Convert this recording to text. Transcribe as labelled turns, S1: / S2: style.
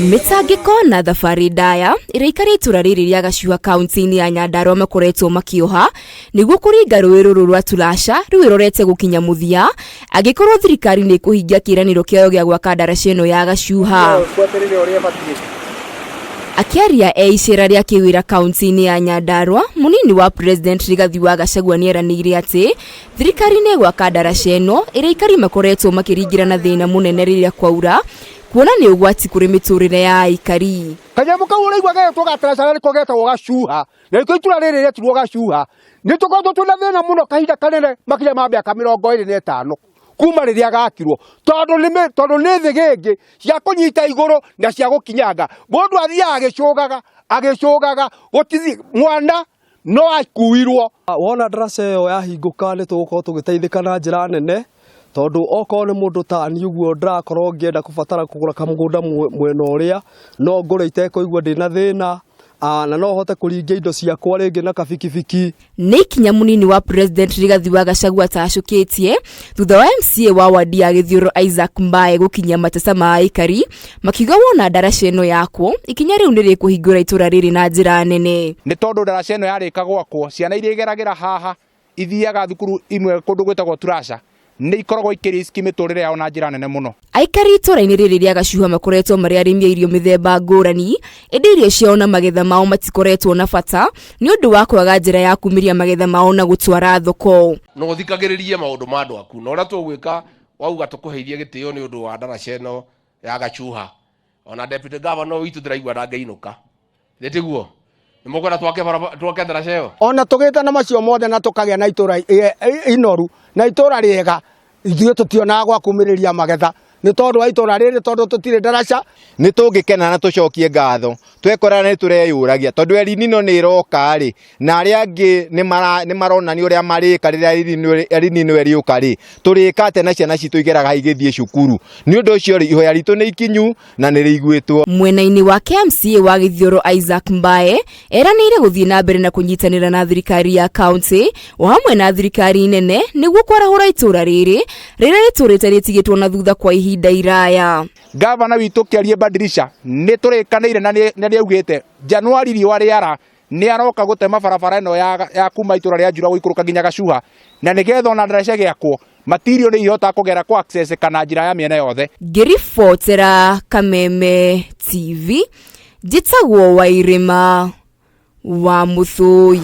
S1: Mĩtangĩko na thabarĩ ndaya ĩrĩa aikari a itũra rĩrĩ rĩa Gacuha kaunti-inĩ ya Nyandarua makoretwo makĩoha nĩguo kũringa rũĩ rũrũ rwa Turasha rĩu ĩrorete gũkinya mũthia angĩkorwo thirikari nĩ ĩkũhingia kĩĩranĩro kĩayo gĩa gwaka ndaraca ĩno ya Gacuha. Akĩaria e icera rĩa kĩwĩra kaunti-inĩ ya Nyandarua, mũnini wa President Rigathi wa Gachagua nĩeranĩire atĩ Thirikari nĩ ĩgwaka ndaraca ĩno ĩrĩa aikari makoretwo makĩringĩra na thĩna mũnene rĩrĩa kwaura, kuona nĩ ũgwati kũrĩ mĩtũrĩre ya aikari.
S2: Kanyamũ kau ũraigua gegetwo gataraca na nĩko getagwo gacuha, na nĩkĩo itũra rĩrĩ rĩetirwo gacuha. Nĩ tũkoretwo twĩna thĩna mũno kahinda kanene makĩria ma mĩaka 25 kuma rĩrĩa gakirwo, tondũ nĩ tondũ nĩ thĩgĩngĩ cia kũnyita igũrũ na cia gũkinyanga. Mũndũ athiaga agĩcũgaga agĩcũgaga, gũtithiĩ mwana no akuirwo.
S3: Wona ndaraca ĩyo yahingũka nĩ tũgũkorwo tũgĩteithĩka na njĩra nene, tondũ okorwo nĩ mũndũ ta niĩ ũguo ndĩrakorwo ngĩenda kũbatara kũgũra kamũgũnda mwena ũrĩa, no ngũre itekũigua ndĩna thĩna, na no hote kũringia indo ciakwa rĩngĩ na kabikibiki.
S1: Nĩ ikinya mũnini wa President Rigathi wa Gachagua atacũkĩtie thutha wa MCA wa wadi ya Gĩthiũrũ Isaac Mbae gũkinyia mateta ma aikari makiuga wona ndaraca ĩno yakwo ikinya rĩu nĩ rĩkũhingũra itũra rĩrĩ na njĩra nene.
S4: Nĩ tondũ ndaraca ĩno yarĩka gwakwo ciana iria igeragĩra haha ithiaga thukuru imwe kũndũ gwĩtagwo Turasha nĩ ikoragwo ikĩriski mĩtũrĩre yao na njĩra nene mũno.
S1: Aikari itũra-inĩ rĩrĩ rĩa Gacuha makoretwo marĩ arĩmi a irio mĩthemba ngũrani, ĩndĩ irio ciao na magetha mao matikoretwo na bata nĩ ũndũ wa kwaga njĩra ya kumĩria magetha mao na gũtwara thoko.
S5: Na ũthikagĩrĩrie maũndũ ma andũ aku na ũrĩa tũgwĩka wauga tũkũheithie gĩtĩo nĩ ũndũ wa ndaraca ĩno ya Gachuha ona deputy governor witũ ndĩraigua ndangĩinũka nĩ tiguo nĩ mũkwenda twake barabara twake ndaraca ĩyo
S2: ona tũgĩte na macio mothe na tũkagĩa na itũra inoru na itũra rĩega ithuĩ tũtionaga gwa kumĩrĩria magetha nĩ tondũ wa itũra rĩrĩ tondũ tũtirĩ ndaraca.
S6: Nĩ tũngĩkena na tũcokie ngatho twekora nĩ tũreyũragia tondũ El Nino nĩ ĩroka rĩ na arĩa angĩ nĩ maronania ũrĩa marĩka rĩrĩa El Nino ĩrĩũka rĩ tũrĩka atĩa na ciana citũ igeraga igĩthiĩ cukuru nĩ ũndũ ũcio rĩ ihoya ritũ nĩ ikinyu na nĩ rĩiguĩtwo.
S1: Mwena-inĩ wake MCA wa Gĩthioro Isaac Mbae eranĩire gũthiĩ na mbere na kũnyitanĩra na thirikari ya kaunti o hamwe na thirikari nene nĩguo kwarahũra itũra rĩrĩ rĩrĩa rĩtũrĩte rĩtigĩtwo na thutha kwa ihinda iraya.
S4: Gavana witũ Kĩarie Badilisha nĩ tũrĩkanĩire na nĩ augĩte Januari riũa rĩara nĩ aroka gũtema barabara ĩno ya, ya kuma itũra rĩa Njura gũikũrũka nginya Gacuha na nĩgetha ona ndaraca ĩgĩakwo matirio nĩ ihotaga kũgera kũ access kana njĩra ya mĩena yothe.
S1: Ngĩribotera Kameme TV, njĩtagwo Wairĩma wa Mũthũi.